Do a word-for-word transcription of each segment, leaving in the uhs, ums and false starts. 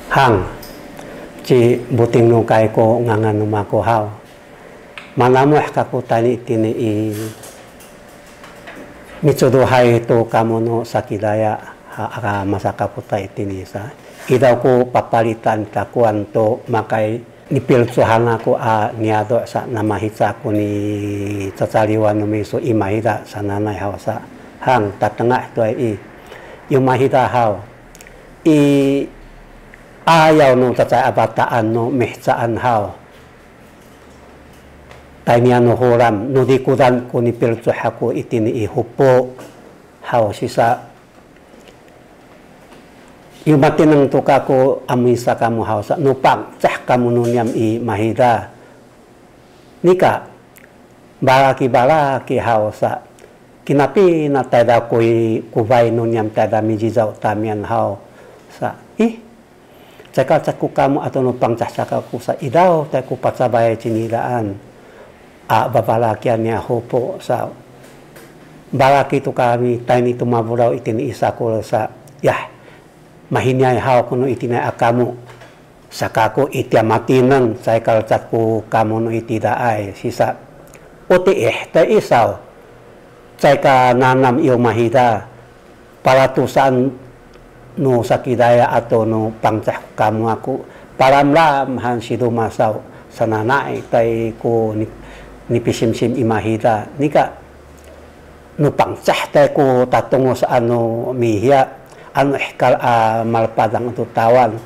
Hang, ci Buting nu kai ku ngangan nu maku haw. Manamuh kaku tani tini i micuduhay tu kamu nu sakidaya ha, aka masakaputa itini sa. Idaw ku papalitan takuan tu makay nipilecuhan aku a niyado sa namahica ku ni cacaliwan nu misu i mahida sananay haw sa. Hang tatengah tu ay i. Yu mahida haw. I ayaw nu cacay a bataan nu mihcaan haw. Taynian nu hulam, nu dikudan ku nipilecuh aku itini i hupu haw sisa. Yu matineng tu kaku amisa kamu haw sa, nu Pangcah kamu nu niyam i mahida. Nika, balaki-balaki haw sa, kinapina tayda kuy kubay nu niyam tayda mijizaw tamiyan haw sa. Ih, cekal caku kamu ato nu Pangcah cakal ku sa idaw tay ku pacabay cinidaan a babalakian niya hupu sa. Balaki tu kami tayni tu mabulaw itini i sakul sa. Yah, mahiniay haw kunu itini a kamu. Sakaku itiya matineng, caay ka lecad ku kamu nu itidaay, sisa. Utiih, tei isaw, caay ka nanam yu mahida, palatusaan nu sakidaya ato nu Pangcah kamu aku, palamlam han sidumasaw, sananay, tei ku ni, nipisimsim i mahida, nika, nu Pangcah tei ku tatungus anu mihiya, anu ihkal a malepadang tu tawan.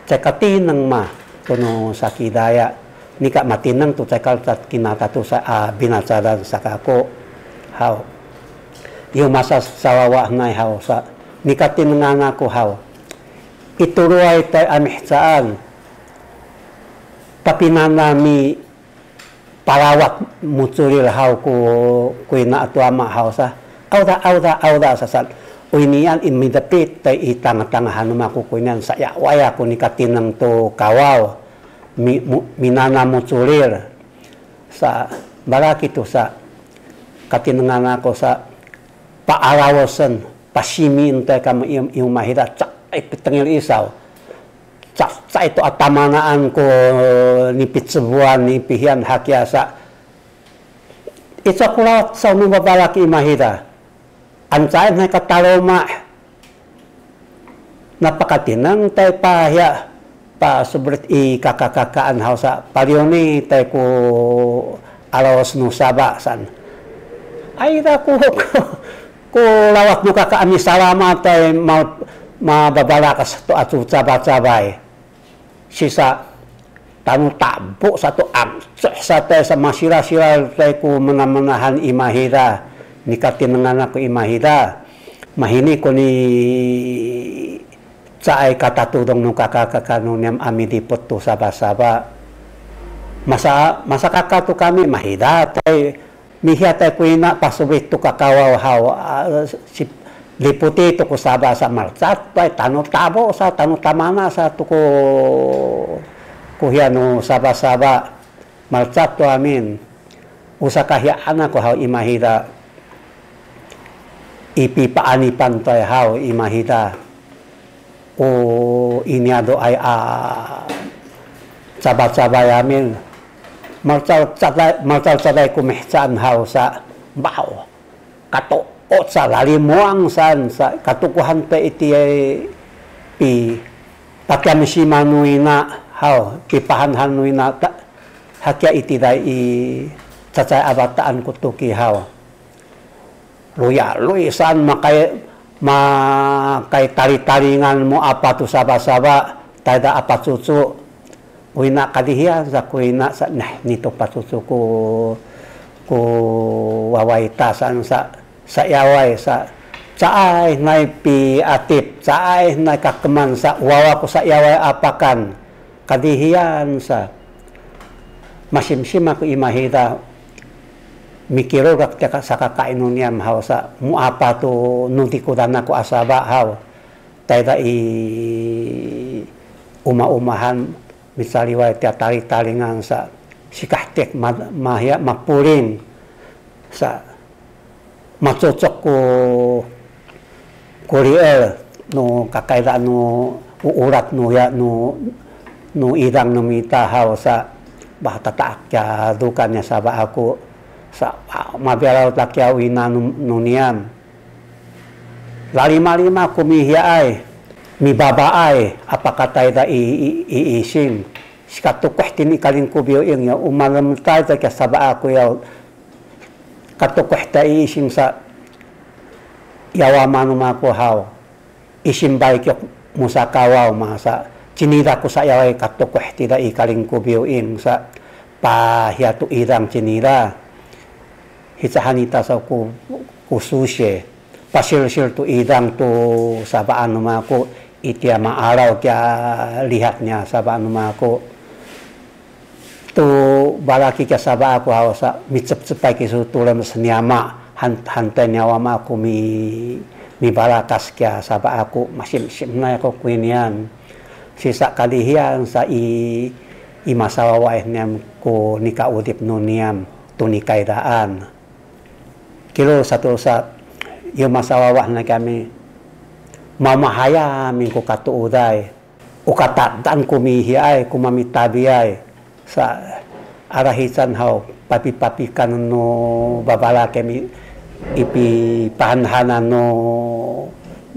Cay katineng mah, tu nu sakidaya. Nika matineng tu cay ka lecad kinatatusa a binacadan sakaku. Haw. Yu masa sawawa nay haw sa. Nika tinengan aku haw. Ituluay tei a mihcaan. Papinanami palawat muculil haw ku, ku ina atu ama haw sa. Awda, awda, awda sasan. Uynian i midepit tei i tanga-tangahan nu maku kuynian sa ya waya ku nika tineng tu kawaw. Mi, mu, minana muculil. Sa, balaki tu sa. Katinengan aku sa. Paalawesen, pasimiin tei kamu i, i mahida, caay pitengil isaw. Ca, caay tu atamanaan ku nipicebuan, nipihian hakiasa. Ica ku lawat saw nu babalaki i mahida. Ancay nay kataloma. Napakatineng tei pahiya. Pasubelit i kaka-kakaan haw sa, paliuni tei ku alawas nu saba san. Ayda ku, ku, ku lawat nu kaka a misalama tei ma, mababalakas tu acu caba-cabay. Sisa tanu tabu satu amcuh sa tei sa masila-sila tei ku mena-menahan i mahida. Nika tinengan aku i mahida. Mahini ku ni Caay katatudong nu kaka-kaka nu niyam a midiput tu saba-saba. Masa, masa kaka tu kami mahida tei, mihiya tei ku ina pasubit tu kakawaw haw, a, si, liputi tu ku saba sa malcat, tei tanu tabo sa, tanu tamana sa tu ku, ku hiya nu saba-saba. Malcat tu amin. Usakahianan ku haw i mahida. I pipaanipan toy haw i mahida. O iniya doay a cabacabay amin. Malcal caday, malcal caday ku mihcaan haw sa baw. Kato o sa lalimuang san sa katukuhan pe iti pi pakiamisima nu ina haw, pipahanhan nu ina ta, hakiya iti day i cacay a bataan ku tuki haw. Luyaluy san makay, makay talitalingan mu apa tu sabasaba, tayda a pacucu. Wina kadihiyan sa ku ina sa, nah, nitu pacucu ku, ku wawayta saan sa, sa iyaway sa, caay nay piatip, caay nay kakeman sa, wawa ku sa iyaway apakan, kadihiyan sa, masimsim aku i mahida, mikilugak tika sakakainun niyam haw sa, muapa tu nu tikudan aku a saba haw. Tayda i uma-umahan micaliway tiya talitalingan sa sikahtik ma, mahiya mapuling sa macucuk ku kuliel nu kakayda nu uulat nu ya nu, nu idang nu mita haw sa, bah tataak kiya dukan ya saba aku sa, ah, mabialaw takiya wina nu, nu niyam. Lalimalima ku mihiyaay, mibabaay, a pakatayda i, i, i ising. Sikatukuh tini kalingku biuing ya, umalemetay ta kiya saba aku ya, katukuh ta i ising sa, yawa manu maku haw. Isin baykiyuk musakawaw masa, cinila ku sa yaway katukuh tida i kalingku biuing sa, pahiya tu idang cinila. Hicahan ita sa ku, ku susi, pasilsil tu idang tu sabaan nu maku, itiya maalaw kiya lihat niya sabaan nu maku. Tu balaki kiya saba aku haw sa, micepcepay kisu tu lemes niyama, han-, hantay niyawa ma aku mi-, mibalakas kiya saba aku, masimsimnay aku kuyni niyan. Sisa kalihiyan sa i, i masawawa niyam ku nikaudip nu niyam, tu nikaydaan. Kilu satu sa, yu masawawa na kami, mamahaya mingku katuuday. U katadaan ku mihiay, ku mamitabiay. Sa, alahican haw, papipapikan nu babalake mi, i pipahanhanan nu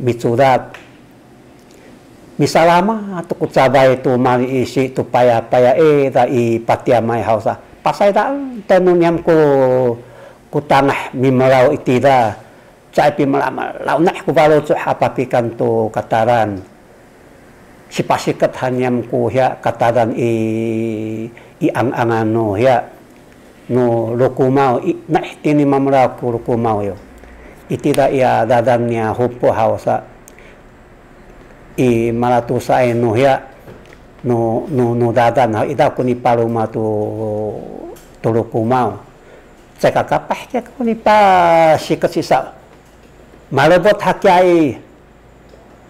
micudat. Misalama tu ku cabay tu maliisi tu payapaya, e, ta i patiyamay haw sa. Pasay daan tenu niyam ku, ku tangah mimelaw itida. Caay pimelamelaw, naih ku balucuh a papikan tu kataran. Sipasiket haniyam ku hiya kataran i, i ang-angan nu hiya, nu lukumaw, i, naih tini mamelaw ku lukumaw yo. Itida iya dadan niya hupu haw sa, i malatusaay nu hiya, nu, nu, nu dadan haw, ida ku nipaluma tu, tu lukumaw. Caay kakapah kiya ku nipasiket sisa. Malebot hakiya i,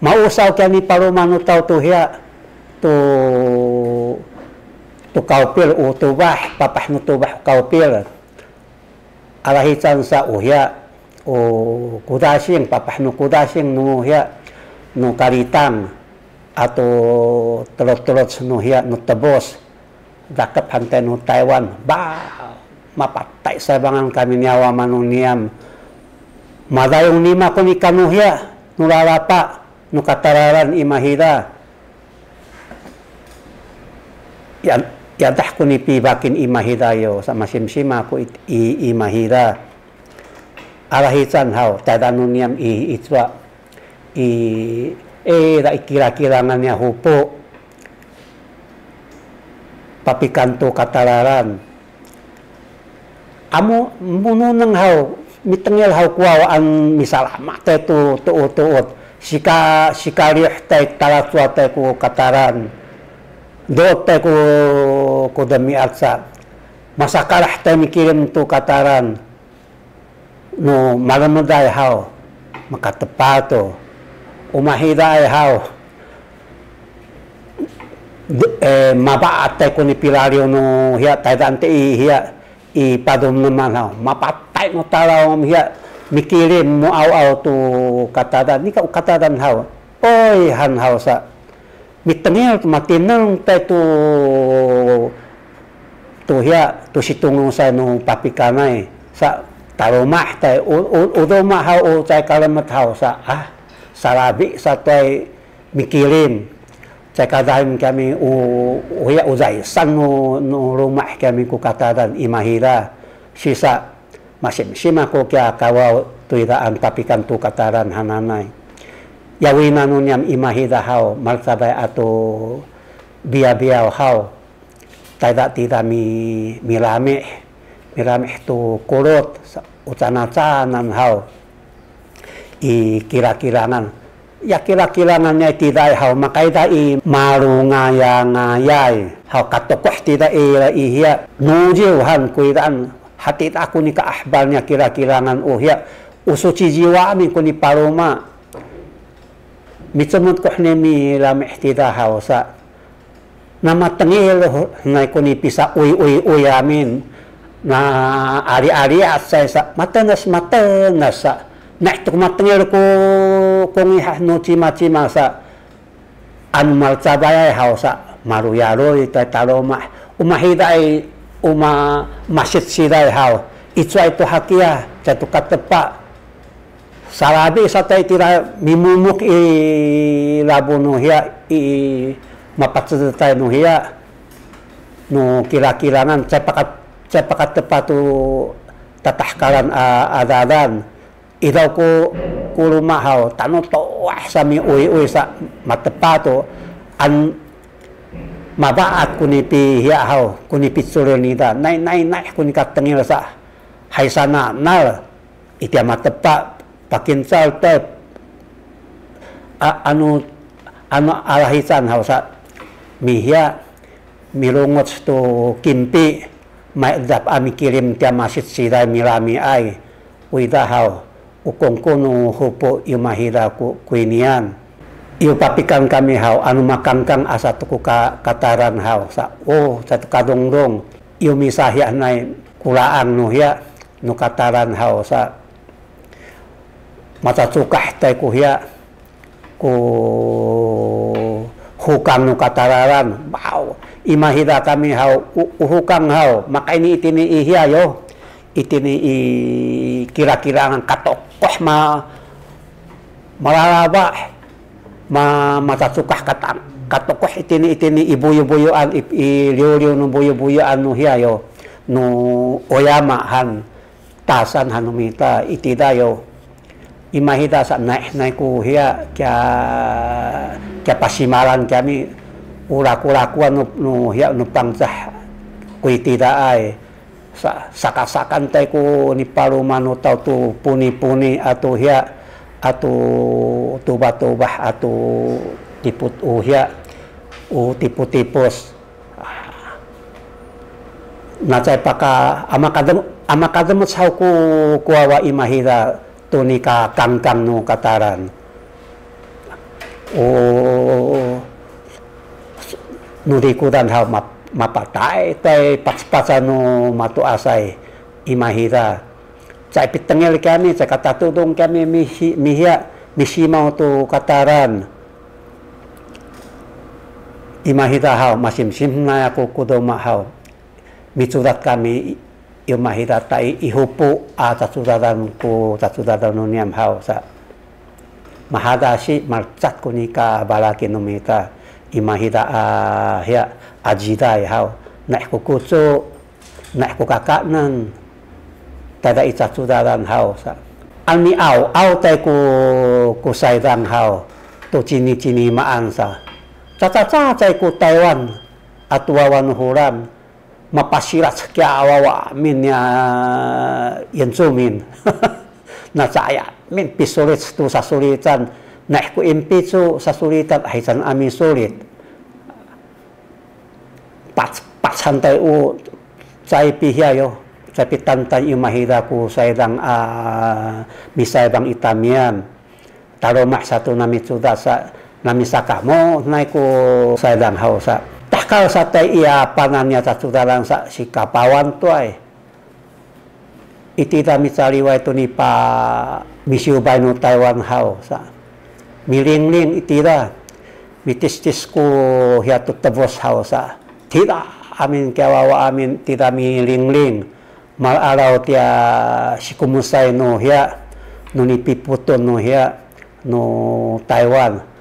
mausaw kiya nipaluma nu taw tu hiya, tu, tu kawpil u tubah, papah nu tubah u kawpil. Alahican sa u hiya, u kudasing, papah nu kudasing nu hiya, nu kalitang, ato telot-telot nu hiya, nu tebos. Dakep hantay nu Taywan, ba, mapatay sabangan kami niyawa manu niyam. Madayung nima ku ni kanu hiya, nu lalapa, nu katararan i mahida. Ya, yadah ku ni pibakin i mahida yo, sa masimsima ku i, i, i mahida. Alahican haw, tayda nu niyam i, i cuwa. I, e, da i kilakilangan niya hupu. Papikan tu katalalan. Amu mununeng haw, mitengil haw ku wawaan misalama te tu tuut-tuut. Sika, sikalih te talacuwa te ku katalan. Doot te ku, ku demiat sa. Masakalah te mikilim tu katalan. Nu malemeday haw, makatepal tu. Umahidaay haw, de, eh, mabaatay ku ni pilaliw nu hiya, taydan ti i hiya, i padumneman haw. Mapatay nu talaw hiya, mikilim mu aw-aw tu katadan. Nika u katadan haw. Oy, han haw sa. Mitengil tu matineng teh tu, tu hiya, tu situngu sa nu papikanay sa talumah teh, u, u, uduma haw u cay kalemet haw sa, ah, salabi sa tuay mikilim. Cay kadahin kami u, u hiya u zaysan nu, nu lumah kami ku katadan i mahira. Sisa, masimsim aku kiya kawaw tuydaan papikan tu kataran hananay. Yawina nu niyam i mahida haw, malcabay atu biyabiyaw haw. Tayda tida mi, milamih, milamih tu kulut, sa, u canacanan haw. I kilakilangan. Ya kilakilangan niya tiday haw, makayda i malungayangayay. Haw katukuh tiday i hiya, nuziw han kuidaan, hati aku ni kaahbal niya kilakilangan u hiya, u suci ziwa amin ku ni paluma. Micemut kuh ni milamih tida haw sa. Namatengil, nay ku ni pisa uy, uy, uy amin. Na ali, ali asay sa, matenes, matenes sa. Nay tuk matengil ku, ku ngihah nu cima, cima sa. anu malcabayay haw sa, maluyaluy tay taloma'. Umahida i, uma masit siday haw. Icuay to hakiya, caay to katepa. Salabi sa tay tira mimumuk i labu nu hiya, i mapacedetay nu hiya, nu kilakilangan, caay pakat-, caay pakatepa to tatahkalan a, a dadan. Idaw ku, ku luma haw, tanu towah sa miuyuy sa matepa to, an mabaat ku nipihiya haw, ku nipiculil nida, nay, nay, nay, ku nikatengil sa, hay sananal, itiya matepa, pakincal te, a, anu, anu alahican haw sa, mihiya, milunguc tu kimpi, maedap a mikilim tiya masit siday milamiay, wida haw, u kungkunu hupu i umahida ku, kuynian. Iyu papikan kami haw, anu makangkang asa tu ku ka, kataran haw, sa, o, sa tu kadungdung, iyu misahiya nay kulaang nu hiya, nu kataran haw, sa, macacukah tay ku hiya, ku hukang nu katararan, baw, imahida kami haw, u, u hukang haw, makaini itini i hiya yo, itini i kira-kirangan katokoh ma, malalaba, ma, macacukah katang, katokoh itini, itini i buyu-buyuan, i, i liw-liw nu buyu-buyuan nu hiya yo, nu oyama han, tasan hanu mita itida yo. Imahida sa naih-naih ku hiya kiya, kiya pasimalan kiyami u laku-lakuan nu, nu hiya nu Pangcah ku itidaay. Sa, saka-sakan tay ku nipaluma nu taw tu puni-puni atu hiya atu tuba-tubah atu tiput u hiya u tipu-tipus. Na caay paka, a makadem-, a makademec haw ku, ku wawa imahida tu nika kangkang nu kataran. O, nu dikudan haw map-, mapataytay pac-, pacan nu mato'asay imahida. Caay pitengil kami, caay katatudong kami mihi-, mihiya, misimaw tu kataran. Imahida haw, masimsim naya ku kudoma haw. Micudat kami i, imahida ta i, i hupu a cacudadan ku cacudadan nu niyam haw sa. Mahadasi malcat ku nika balaki nu mita imahida a hiya ajiday haw. Naih ku kucu. Naih ku kakanen, tada i cacudadan haw sa. An miaw-aw tay ku, ku saydang haw, tu cini-cini maan sa. Cacaca cay ku Taywan, a tu wawa nu Hulam, mapasilac kiya wawa amin niya Yencumin. Na caay amin pisulic tu sasulican, naih ku impicu sasulican, ahican a misulit. Pac-, pacan tay u, caay pihiya yo, caay pitantan imahida ku saydang a misaybang i tamiyan. Taloma sa tu namicudat sa, namisakamu nay ku saydang haw sa. Tahkal sa tay iya panan niya cacudadan sa, sikapawan tuay. Itida micaliway tu nipa misiubay nu Taywan haw sa. Milingling itida, mitistis ku hiya tu tebos haw sa. Tida amin kiya wawa amin tida milingling. Malalaw tiya sikumusay nu hiya, nu nipiputun nu hiya, nu Taywan.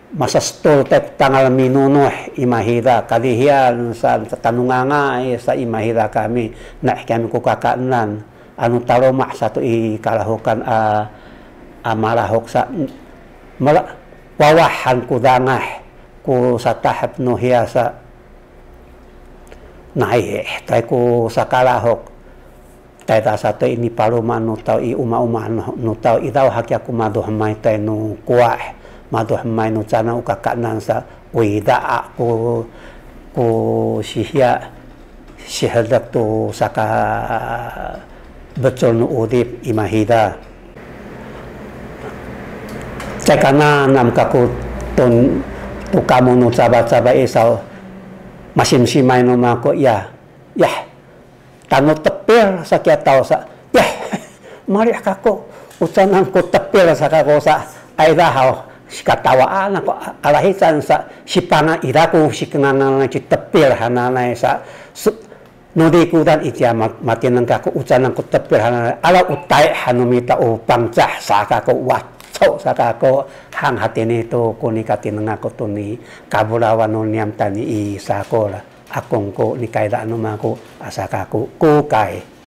Masastul te tangal minunuh imahida, kadihiyan sa tanungangay sa imahida kami, naih kami ku kakaenan, anu taloma sa tu i kalahukan a, a malahuk sa, mala-, wawahan ku dangah, ku satahep nu hiya sa, naih, tay ku sakalahuk. Tayda sa to i nipaluma nu taw i uma-uma nu taw i daw hakiya ku maduhemay tay nu kuwa, maduhemay nu cana u kakaenan sa wida a ku, ku sihiya sihedek tu saka becul nu udip imahida. Cekana nam kaku tun tu kamu nu caba-caba i saw masimsimay nu mako iya. Yah. Tanu tepil sa kiya taw sa, yah, malih kako, ucanan ku tepil sa kako sa, ayda haw, sikatawaan aku alahican sa sipangan ira ku sikengangan ci tepil hananay sa su-, nu dikudan itia ma-, matinengka ku ucanan ku tepil hananay ala utay hanumita u pangcah saka ku waco saka ku hang hatini tu ku nikatinenga ku tu ni kabulawan nu niam tani i sako la akong ku nikaila nu maku asaka ku ku kay.